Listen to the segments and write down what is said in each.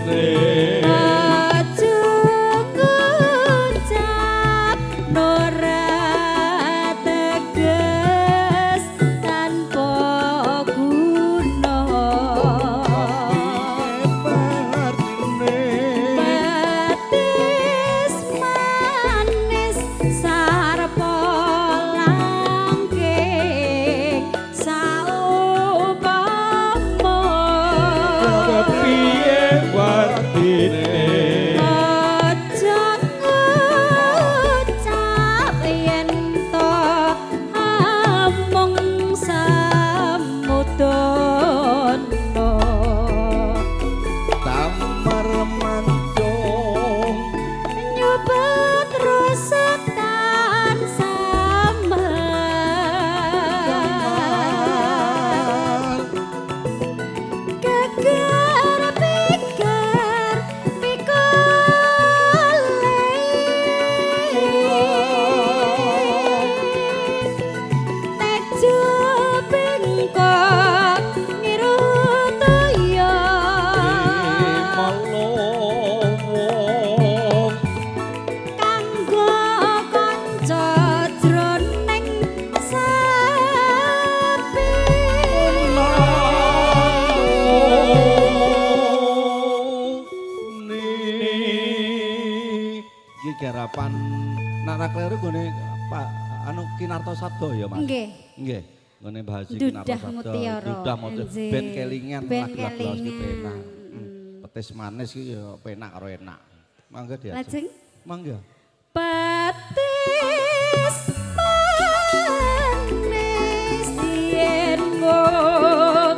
Aja ngucap ora teges tanpa guna. Petis manis sarpa langking saupama. Kepiye wartine? Aja ngucap yen to amung samudana. Tamar mancung Nyubet rasa tansah samar. Geger pikir pikule tejo bengkok ngiru toya malowong kanggo kanca jroning sepi. Iki garapan nak ra kleru gone Pak anu Kinarto Sabdo ya Mas. Nggih. Nggih, nggone Mbah Haji Dudah Kinarto Sabdo. Mutiara. Dudah Mutiara Nggih. ben kelingan Ben lagu-lagu lawas ki kelingan. penak. Petis manis ki ya penak karo enak. Mangga diajeng. Lajeng Mangga. petis manis yen ngucap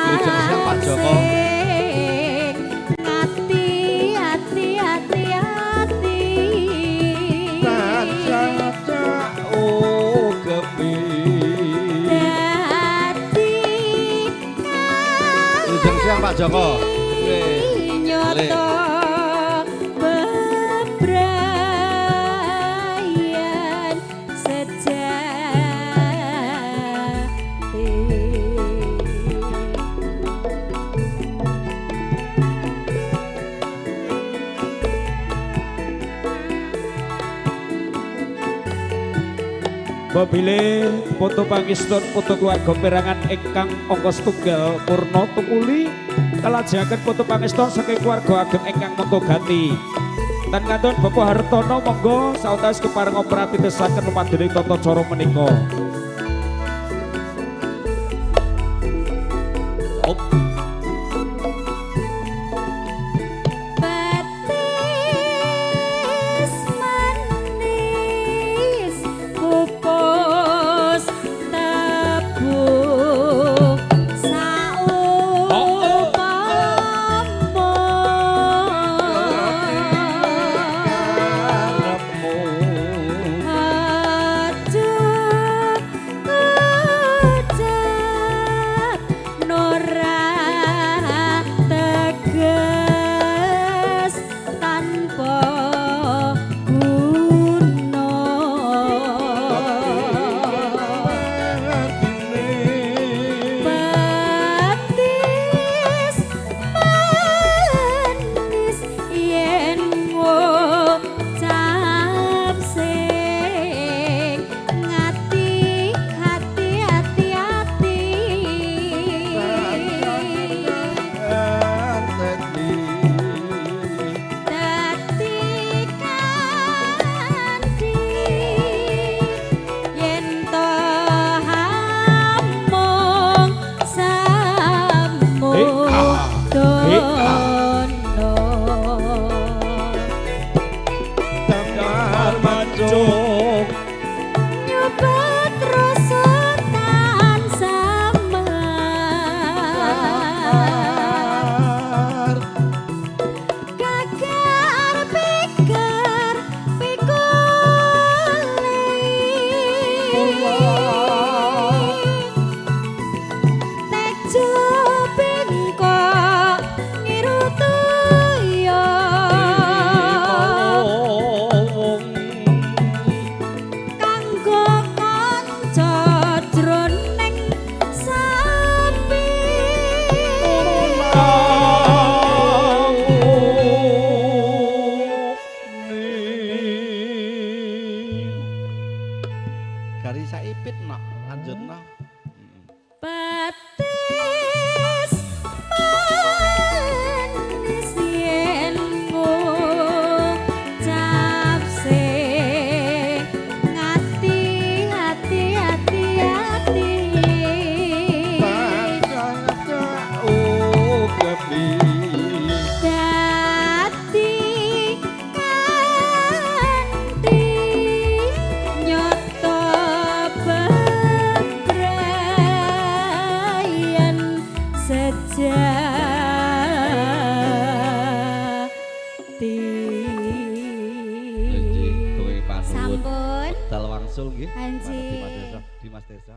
Wilujeng siang, Pak Joko. sing ngati ati ati ati. Caca oh gemi. Dadi Wilujeng siang Pak Joko. Nggih. nyoto bebrayan sejati. Mobile foto pangiston foto keluarga perangan ingkang angka setunggal purna tumuli kalajengaken foto pangiston saking keluarga ageng ingkang mengko gati. Tan kantun Bapak Hartono monggo sawetawis kepareng pratitesaken lumadening tata cara menika. Op. Petis manis pupus tebu saupama. Karepmu Aja Nggih, kowe panuwun. Sampun. Dal wangsul nggih. Anji. Dimas Desa, Dimas Desa.